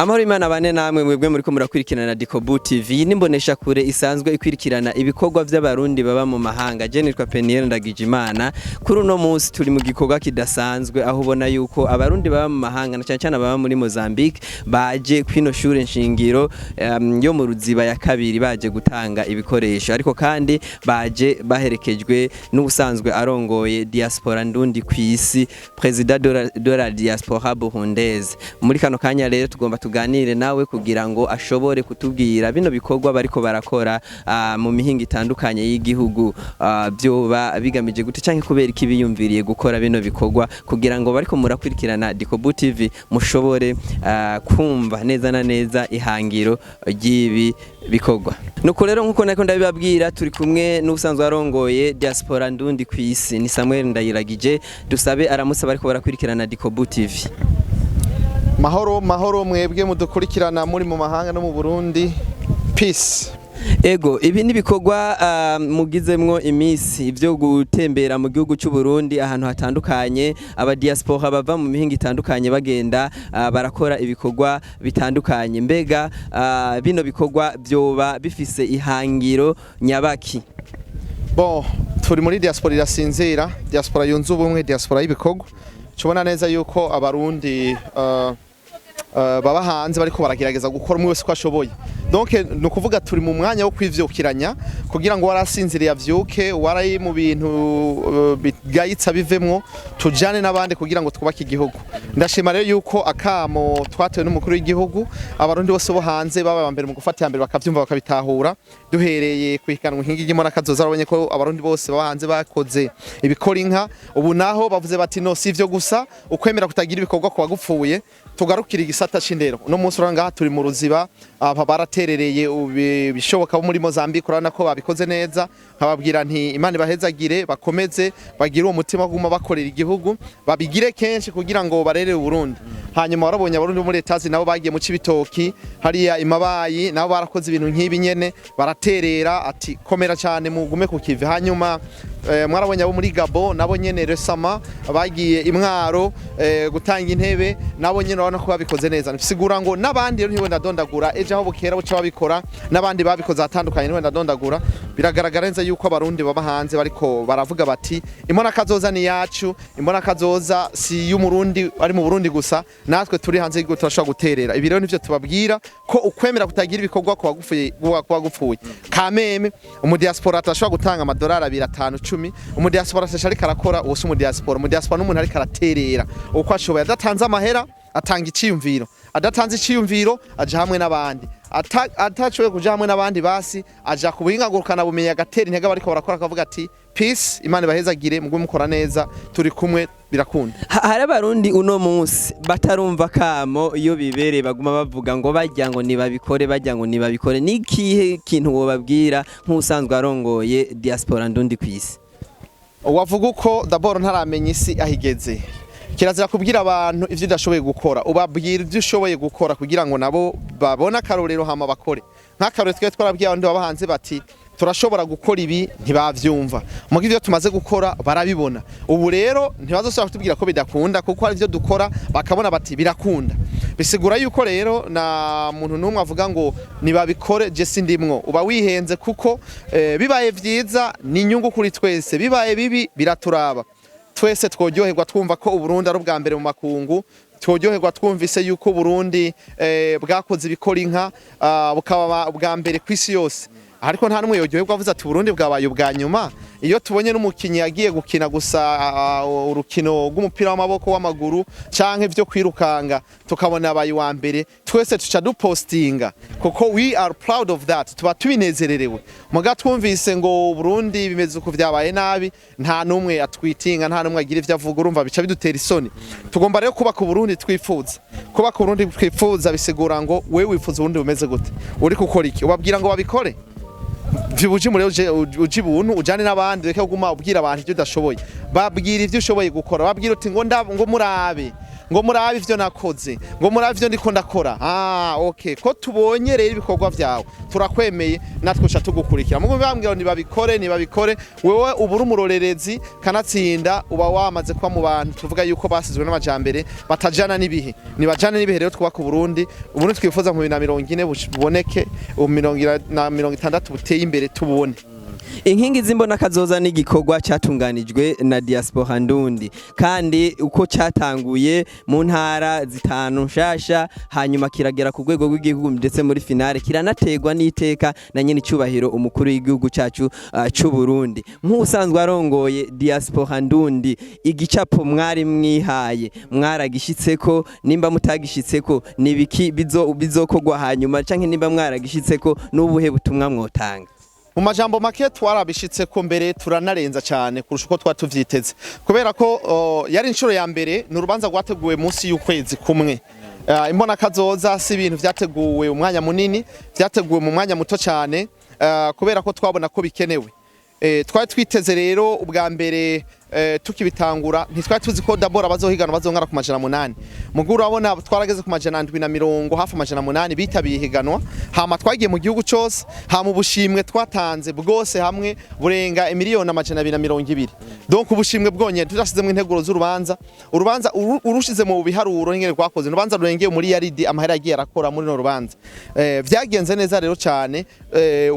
Amahoro Imana bane namwe mwebwe muriko murakwirikirana Dikobu TV n'imbonesha kure isanzwe ikwirikirana ibikorwa vy'Abarundi baba mu mahanga. Je nitwa Peniel Ndagijimana. Kuri uno munsi turi mu gikorwa kidasanzwe, aho ubona yuko Abarundi baba mu mahanga, na cyane cyane baba muri Mozambique, baje kwino shure nshingiro yo mu Ruziba ya kabiri, baje gutanga ibikoresho, ariko kandi baje baherekejwe n'ubusanzwe arongoye diaspora ndundi kw'isi, président de la diaspora burundaise. Muri kano kanya rero tugomba tuganire nawe kugira ngo ashobore kutubwira bino bikorwa bariko barakora mu mihingo itandukanye y'igihugu, byoba bigamije gute canke kubera iki biyumviriye gukora bino bikorwa, kugira ngo bariko murakurikirana Dikobu TV mushobore kumva neza na neza ihangiro ry'ibi bikorwa. Nuko rero, nkuko nako ndabibabwira, turi kumwe n'ubusanzwe arongoye diaspora ndundi kw'isi, ni Samuel Ndayiragije. Dusabe aramutse bariko barakurikirana Dikobu TV. Mahoro, mahoro mwebwe mudukurikirana muri mu mahanga no mu Burundi. Peace. Ego, ibi ni ibikorwa mugizemwo imisi byo gutembera mu gihugu cy'u Burundi ahantu hatandukanye, aba diaspora bava mu mihingo itandukanye bagenda barakora ibikorwa bitandukanye. Mbega bino bikorwa byoba bifise ihangiro nyabaki? Bon, turi muri diaspora irasinzira, diaspora yunze ubumwe, diaspora y'ibikorwa. Tubona neza yuko Abarundi baba hanze bariko baragerageza gukora, umwe wese uko ashoboye. Donc ni ukuvuga turi mu mwanya wo kwivyukiranya kugira ngo warasinziriye avyuke, warayi mu bintu bigayitsa bivemwo, tujane n'abandi kugira ngo twubake igihugu. Ndashima rero yuko akamo twatewe n'umukuru w'igihugu, Abarundi bose bo hanze baba mbere mu gufata iya mbere, bakavyumva, bakabitahura. Duhereye ku ihiganwa Inkingi ry'Imona Kazoza, arabonye ko Abarundi bose baba hanze bakoze ibikora inka. Ubu naho bavuze bati: "No si ivyo gusa, ukwemera kutagira ibikorwa kuba gupfuye, tugarukira igisata c'indero." Uno munsi urabona ngaha turi mu Ruziba, aba baraterereye ibishoboka bo muri Mozambique, urabona ko babikoze neza. Nkababwira nti: "Imana ibahezagire, bakomeze bagire uwo mutima wo kuguma bakorera igihugu, babigire kenshi kugira ngo barere Uburundi." Hanyuma warabonye Abarundi bo muri Etazi nabo bagiye mu Cibitoki hariya imabayi, nabo barakoze ibintu nk'ibi nyene, baraterera ati: "Komera cyane, mugume ku kivi." Hanyuma mwarabonye abo muri Gabo nabo nyene resama bagiye imwaro gutanga intebe, nabo nyene urabona ko babikoze neza. Bisigura ngo n'abandi rero ntiwe ndadondagura, ejo aho bukera buca babikora, n'abandi babikoze atandukanye ntiwe ndadondagura. Biragaragara neza yuko Abarundi baba hanze bariko baravuga bati: "Imbona kazoza ni yacu, imbona kazoza si y'Umurundi ari mu Burundi gusa, natwe turi hanze y'igihugu turashobora guterera." Ibi rero nivyo tubabwira ko ukwemera kutagira ibikorwa kuba gupfuye. Kameme umudiaspora atashobora gutanga amadolari 2, 5, 10, umudiaspora atashobora ariko arakora, uwo si umudiaspora. Umudiaspora n'umuntu ariko araterera uko ashoboye, adatanze amahera atanga iciyumviro, adatanze iciyumviro aja hamwe n'abandi, atashoboye kuja hamwe n'abandi basi aja ku buhinga ngurukana bumenyi, agatera intege bariko barakora, akavuga ati: "Peace, Imana ibahezagire, mugwe mukora neza, turi kumwe, birakunda." Hari Abarundi uno munsi batarumva kamo, iyo bibereye baguma bavuga ngo bajya ngo nibabikore, bajya ngo nibabikore. Ni ikihe kintu wobabwira nk'usanzwe arongoye diaspora ndundi kw'isi? Wavuga uko d'abord ntaramenya isi aho igeze. Kirazira kubwira abantu ivyo udashoboye gukora, ubabwira ivyo ushoboye gukora kugira ngo nabo babone akarorero hama bakore. Nk'akarorero, twe twarabwiye abandi baba hanze bati: "Turashobora gukora ibi." Ntibavyumva, muga ivyo tumaze gukora barabibona. Ubu rero ntibazosubira kutubwira ko bidakunda, kuko hari ivyo dukora bakabona bati: "Birakunda." Bisigura yuko rero na muntu n'umwe avuga ngo nibabikore je sindimwo, uba wihenze, kuko bibaye vyiza ni inyungu kuri twese, bibaye bibi biraturaba twese. Tworyoherwa twumva ko Uburundi ari ubwa mbere mu makungu, tworyoherwa twumvise yuko Uburundi bwakoze ibikora inka, bukaba ubwa mbere ku isi yose, ariko nta n'umwe yoryoherwa avuze ati: "Uburundi bwabaye ubwa nyuma." Iyo tubonye n'umukinyi yagiye gukina gusa urukino rw'umupira w'amaboko, w'amaguru canke vyo kwirukanga, tukabona abaye wa mbere, twese tuca dupostinga kuko we are proud of that, tuba tubinezererewe. Muga twumvise ngo Burundi bimeze uko, vyabaye nabi, nta n'umwe atwitinga, nta n'umwe agira ivyo avuga, urumva bica bidutera isoni. Tugomba rero kubaka Uburundi twifuza. Kubaka Uburundi twifuza bisigura ngo wewe wifuza Uburundi bumeze gute, uri gukora iki? Ubabwira ngo babikore vyubuje muri uje ibuntu, ujane n'abandi, reka kuguma ubwira abantu ivyo udashoboye. Babwira ivyo ushoboye gukora, babwira uti ngo ngo murabe. Ngo murabe ivyo nakoze, ngo murabe ivyo ndiko ndakora. Ah, okay, ko tubonye rero ibikorwa vyawe, turakwemeye, natwe uca tugukurikira. Mugume bambwira ngo nibabikore, nibabikore. Wewe uba uri umurorerezi, kanatsinda uba wamaze kuba mu bantu tuvuga yuko basizwe n'amajambere, batajana n'ibihe. Nibajane n'ibihe rero, twubaka Uburundi. Uburundi twifuza mu 2040 buboneke, ubu 2060 buteye imbere tubone. Inkingi z'imbona kazoza n'igikorwa cyatunganijwe na Diaspora Ndundi, kandi uko cyatanguye mu ntara zitanu nshasha, hanyuma kiragera ku rwego rw'igihugu, ndetse muri finale kiranaterwa n'iteka na nyene icyubahiro umukuru w'igihugu cyacu cy'u Burundi. Nk'usanzwe arongoye Diaspora Ndundi, igicapo mwari mwihaye mwaragishitseko? Nimba mutagishitseko, nibiki bizokorwa hanyuma, canke nimba mwaragishitseko, n'ubuhe butumwa mwotanga? Mu majambo make, twarabishitse ko, mbere turanarenza cyane kurusha uko twari tuvyiteze, kubera ko yari inshuro ya mbere. Ni urubanza rwateguwe munsi y'ukwezi kumwe. Imbona kazoza si ibintu vyateguwe umwanya munini, vyateguwe mu mwanya muto cyane, kubera ko twabona ko bikenewe. Twari twiteze rero ubwa mbere, tukibitangura ntitwari tuzi ko d'abord abazohigana bazongera ku 800. Mugu urabona twarageze ku 750, hafi 800 bitabiye ihiganwa. Hama twagiye mu gihugu cose, hama ubushimwe twatanze bwose hamwe burenga imiliyoni 220. Donc ubushimwe bwonyene, tudashizemo integuro z'urubanza, urubanza urushize mu biharuro n'ingene rwakoze, urubanza rurengeye muri yaridi amahera yagiye arakora muri no rubanza. Vyagenze neza rero cyane.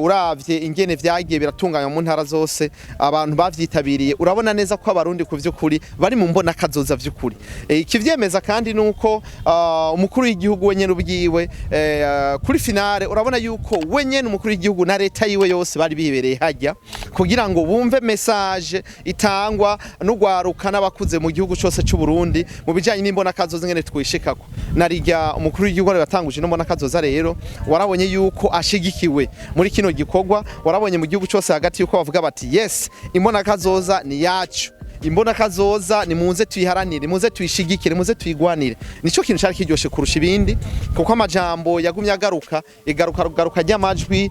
Uravye ingene vyagiye biratunganywa mu ntara zose, abantu bavyitabiriye, urabona neza ko Abarundi ku vy'ukuri bari mu mbona kazoza vy'ukuri. Ikivyemeza kandi nuko umukuru w'igihugu wenyene ubwiwe, kuri finale urabona yuko wenyene umukuru w'igihugu na leta yiwe yose bari bibereye hajya kugira ngo bumve message itangwa n'ugwaruka n'abakuze mu gihugu cyose cy'u Burundi mu bijanye n'imbona kazoza, ingene twishikako. Narirya umukuru w'igihugu ari watanguje n'imbona kazoza, rero warabonye yuko ashigikiwe muri kino gikorwa. Warabonye mu gihugu cyose hagati yuko bavuga bati: "Yes, imbona kazoza ni yacu, imbona kazoza ni muze tuyiharanire, muze tuyishigikire, muze tuyigwanire." Nico kintu cyari kiryoshe kurusha ibindi, kuko amajambo yagumye agaruka, igaruka garuka ry'amajwi,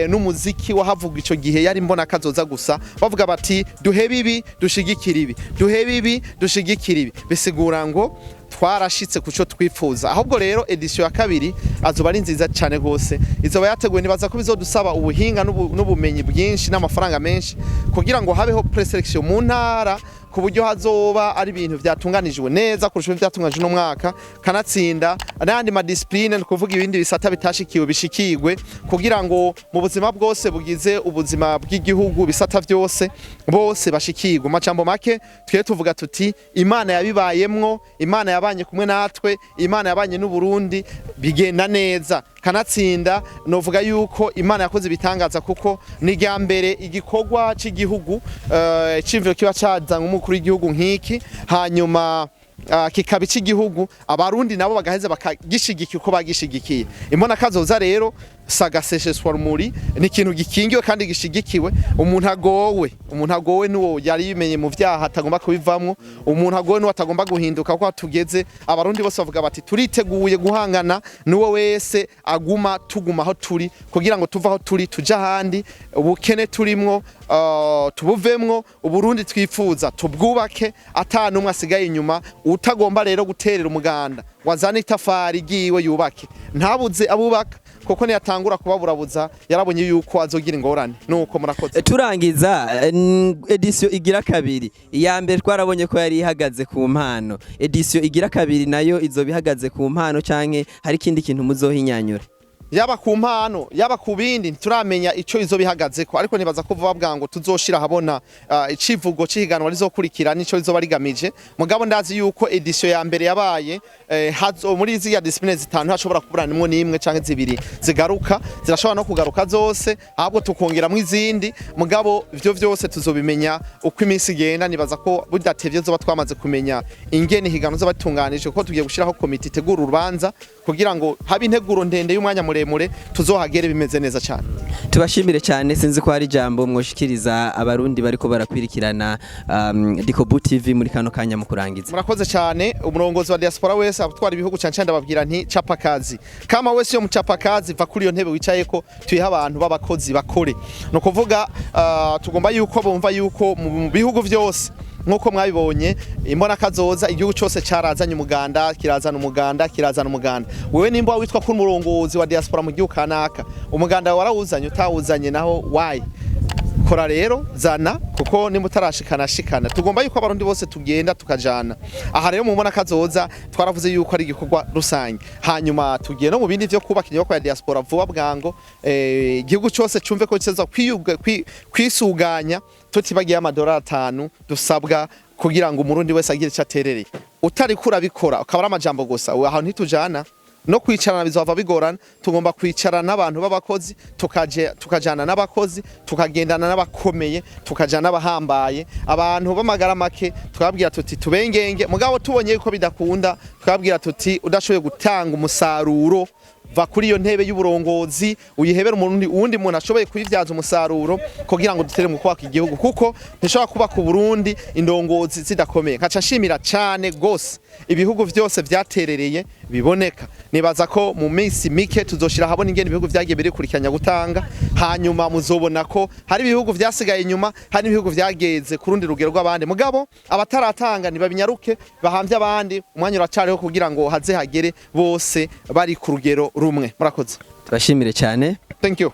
n'umuziki wahavuga ico gihe yari imbona kazoza gusa. Bavuga bati: "Duhebe ibi, dushigikire ibi, duhebe ibi, dushigikire ibi." Bisigura ngo twarashitse kuco twifuza. Ahubwo rero édition ya kabiri azoba ari nziza cyane gose, izoba yateguwe. Nibaza ko bizodusaba ubuhinga n'ubumenyi bwinshi n'amafaranga menshi kugira ngo habeho présélection mu ntara, ku buryo hazoba ari ibintu vyatunganijwe neza kurusha ibintu vyatunganijwe no mwaka. Kanatsinda n'ayandi ma discipline, ni kuvuga ibindi bisata bitashikiwe bishikirwe, kugira ngo mu buzima bwose bugize ubuzima bw'igihugu, bisata vyose, bose bashikirwe. Mu majambo make, twe tuvuga tuti: Imana yabibayemwo, Imana yabanye kumwe natwe, Imana yabanye n'u Burundi, bigenda neza. Kanatsinda novuga yuko Imana yakoze ibitangaza, kuko ni irya mbere igikorwa cy'igihugu, iciyumviro kiba cazanywe umukuru w'igihugu nk'iki, hanyuma kikaba ic'igihugu, Abarundi nabo bagaheza bakagishigikira uko bagishigikiye. Imbona kazoza rero sagaseseshwa rumuri, ni ikintu gikingiwe kandi gishigikiwe. Umuntu agowe nuwo yari yimenye mu vyaha atagomba kubivamwo, umuntu agowe nuwo atagomba guhinduka. Kuko tugeze Abarundi bose bavuga bati: "Turiteguye guhangana nuwo wese aguma tuguma aho turi, kugira ngo tuve aho turi tuja ahandi, ubukene turimwo tubuvemwo, Uburundi twifuza tubwubake ata numwe asigaye inyuma." Utagomba rero guterera umuganda, wazana itafari ryiwe yubake, ntabuze abubaka, kuko niyatangura kubaburabuza yarabonye yuko azogira ingorane. Nuko murakoze. Turangiza, édition igira kabiri, iya mbere twarabonye ko yari ihagaze ku mpano. Édition igira kabiri nayo izoba ihagaze ku mpano, canke hari ikindi kintu muzohinyanyura? Yaba ku mpano, yaba ku bindi, ntituramenya ico izo bihagazeko, ariko nibaza ko vuba bwango tuzoshira habona icivugo c'ihiganwa rizokurikira nico rizoba rigamije. Mugabo ndazi yuko édition ya mbere yabaye, hazo muri ziriya discipline zitanu hashobora kuburanimwo n'imwe canke zibiri zigaruka, zirashobora no kugaruka zose, ahubwo tukongeramwo izindi. Mugabo ivyo vyose tuzobimenya uko iminsi igenda. Nibaza ko budatevye zoba twamaze kumenya ingene ihiganwa zoba ritunganije, kuko tugiye gushiraho komite itegura urubanza kugira ngo habe integuro ndende y'umwanya muremure, tuzohagere bimeze neza cyane. Tubashimire cyane. Sinzi ko hari ijambo mwoshikiriza Abarundi bariko barakwirikirana Dikobu TV muri kano kanya mu kurangiza. Murakoze cyane. Umurongozi wa diaspora wese, abatwara ibihugu cyane cyane, ndababwira nti: "Chapa kazi." Kama wese yo muchapa kazi, va kuri iyo ntebe wicayeko, tuyiha abantu b'abakozi bakore. No kuvuga tugomba yuko bumva yuko mu bihugu vyose Nk'uko mwabibonye, imbona kazoza igihugu cyose carazanye umuganda, kirazana umuganda, kirazana umuganda. Wewe nimba witwa ko umurongozi wa diaspora mu gihugu kanaka, umuganda warawuzanye? Utawuzanye naho, why? Kora rero, zana, kuko nimba utarashikana, shikana. Tugomba yuko Abarundi bose tugenda tukajana. Aha rero mubona kazoza, twaravuze yuko ari igikorwa rusange. Hanyuma tugiye no mu bindi vyo kubaka inyubako ya diaspora vuba bwango, igihugu cyose cumve ko kiza kwisuganya, tutibagiye amadolari 5 dusabwa kugira ngo Umurundi wese agire icyo aterereye. Utari kurabikora, ukaba ari amajambo gusa, aho ntitujana. No kwicarana bizova bigorana. Tugomba kwicarana n'abantu b'abakozi, tukaje tukajana n'abakozi, tukagendana n'abakomeye, tukajana n'abahambaye. Abantu b'amagara make tukababwira tuti tubengenge. Mugabo tubonye yuko bidakunda, tukababwira tuti udashoboye gutanga umusaruro, va kuri iyo ntebe y'uburongozi, uyihebere umurundi, uwundi muntu ashoboye kuyivyaza umusaruro, kugira ngo dutere mu kubaka igihugu, kuko ntishobora kubaka Uburundi indongozi zidakomeye. Nkaca nshimira cane gose ibihugu vyose vyaterereye biboneka. Nibaza ko mu minsi mike tuzoshira habona ingene ibihugu vyagiye birikurikiranya gutanga. Hanyuma muzobona ko hari ibihugu vyasigaye inyuma, hari ibihugu vyageze ku rundi rugero rw'abandi. Mugabo abataratanga ntibabinyaruke, bahamvye abandi, umwanya uracariho kugira ngo haze hagere bose bari ku rugero rumwe. Murakoze. Tubashimire cyane. Thank you.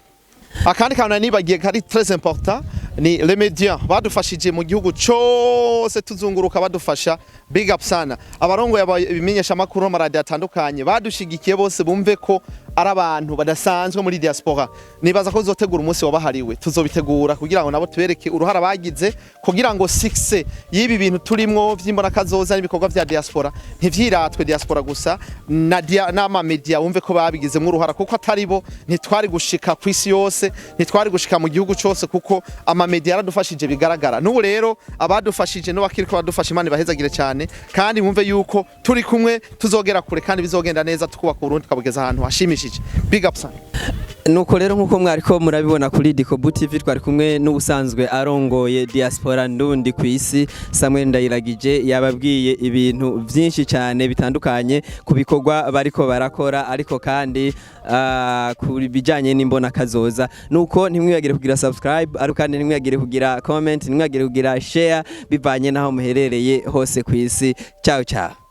Akandi kantu nari nibagiye kari très important ni les médias badufashije mu gihugu cose tuzunguruka badufasha. Big up sana abarongoye ibimenyesha makuru n'amaradiyo atandukanye badushigikiye. Bose bumve ko ari abantu badasanzwe muri diaspora. Nibaza ko tuzotegura umunsi wabahariwe, tuzobitegura kugira ngo nabo tubereke uruhara bagize kugira ngo succès y'ibi bintu turimwo vy'imbona kazoza n'ibikorwa vya diaspora ntivyiratwe diaspora gusa, na n'ama media wumve ko babigizemwo uruhara, kuko atari bo ntitwari gushika ku isi yose, ntitwari gushika mu gihugu cose, kuko ama media yaradufashije bigaragara. N'ubu rero abadufashije n'abakiriko badufasha, Imana ibahezagire cyane, kandi mwumve yuko turi kumwe, tuzogera kure kandi bizogenda neza, tukubaka Uburundi tukabugeza ahantu hashimishije. Big up sana. Nuko rero, nkuko mwariko murabibona kuri Dikobu TV, twari kumwe n'ubusanzwe arongoye diaspora ndundi ku isi, Samuel Ndayiragije. Yababwiye ibintu byinshi cyane bitandukanye ku bikorwa bariko barakora, ariko kandi ku bijyanye n'imbona kazoza. Nuko ntimwibagire kugira subscribe, ariko kandi ntimwibagire kugira comment, ntimwibagire kugira share, bivanye n'aho muherereye hose ku isi. Ciao ciao.